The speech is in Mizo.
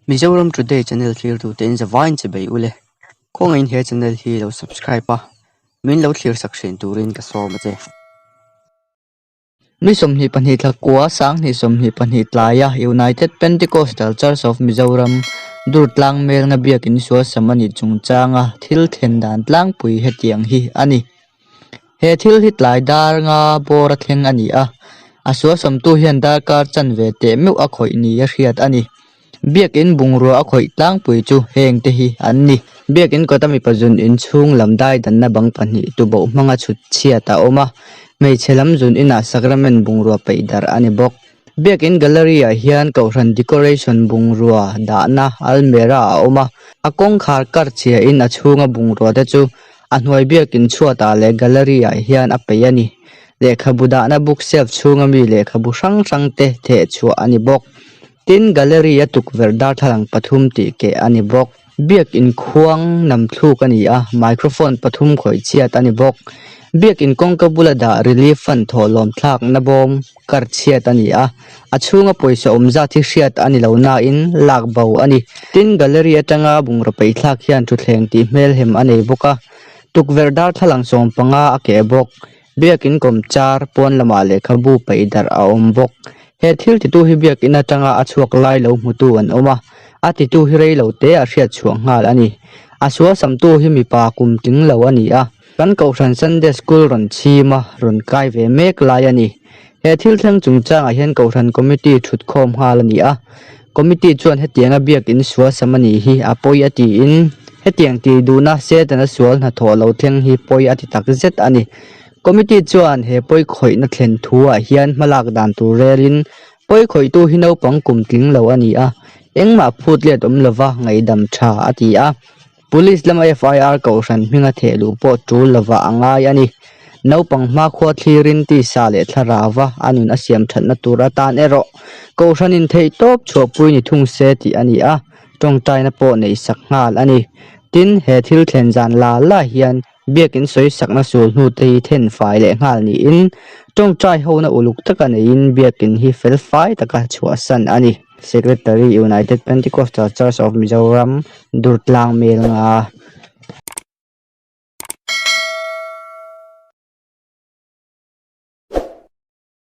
Mizoram Today channel thlirtu te in zavaiin che bei ule. Khawngaihin he channel hi lo subscribe a, min lo thlir sak thin turin ka sawm a che. Ni 22 thla kua sanghnih 22 tlaia United Pentecostal Church of Mizoram Durtlang Melnga Biakin Sualsam a nih chungchanga thil thlen dan tlangpui hetiang hi a ni. He thil hi tlai dar nga bawr a thleng a ni a, a sualsawmtu hian darkar chanve teh meuh a khawih ni a hriat a ni. Biakin bungrua a khawih tlangpui chu heng te hi an ni. Biakin kawta mipa zun inchhung lam daidanna bang pahnih tuboh hmanga chhut chhiat a awm a, hmeichhe lam zun inah sacrament bungrua peih darh a ni bawk. Biakin gallery ah hian kohhran decoration bungrua dahna almera a awm a, a kawngkhar kar chhia in a chhunga bungrua te chu a hnuai biakin chhuat ah leh gallery ah hian a peih a ni. Lehkhabu dahna book shelf chhunga mi lehkhabu hrang hrang te theh chhuah a ni bawk. Tin, gallery a tukverh darthlalang pathum tih keh a ni bawk. Biakin khuang nam thluk a ni a, microphone pathum khawih chhiat a ni bawk. Biakin kawngka bula dah relief fund thawhlawm thlakna bawm kar chhiat a ni a, a chhunga pawisa awm zat hi hriat a ni lo nain lak bo a ni. Tin, gallery atanga bungraw peih thlak hian thutthleng tih hmelhem a nei bawk a, tukverh darthlalang 15 a keh bawk. Biakin kawmchar pawn lamah lehkhabu paih darh a awm bawk. He thil titu hi biakin atanga a chhuak lai lo hmutu an awm a, a titu hi rei lo te a hriat chhuah nghal a ni. A sual samtu hi mipa kum tling lo a ni a, kan Kohhran Sunday School rawn chhim a, rawn kai ve mek lai a ni. He thil thleng chungchangah hian Kohhran Committee thutkhawm nghal a ni a, Committee chuan hetianga biakin sual sam a nih hi a pawi a tiin, hetiang tih duhna Setana sual hnathawh lo thleng hi pawi a ti tak zet a ni. Committee chuan he pawi khawihna thlen thuah hian hmalak dan tur relin pawi khawihtu hi naupang kum tling lo a ni a, engmah phut let awm lova ngaihdam tha a ti a. Police lama FIR kohhran hminga theh luh pawh tul lovah a ngai a ni. Naupang hmakhua thlirin tisa leh thlarauva a nun a siam thatna tur atan erawh kohhranin theihtawp chhuahpui ni thung se tih a ni a, tawngtaina pawh neih sak nghal a ni. Tin, he thil thlen zan la la hian biakin sawi sakna sul hnute hi then fai leh nghal niin tawngtai hona uluk taka neiin biakin hi fel fai taka chhuahsan a ni. Secretary, United Pentecostal Church of Mizoram, Durtlang Melnga.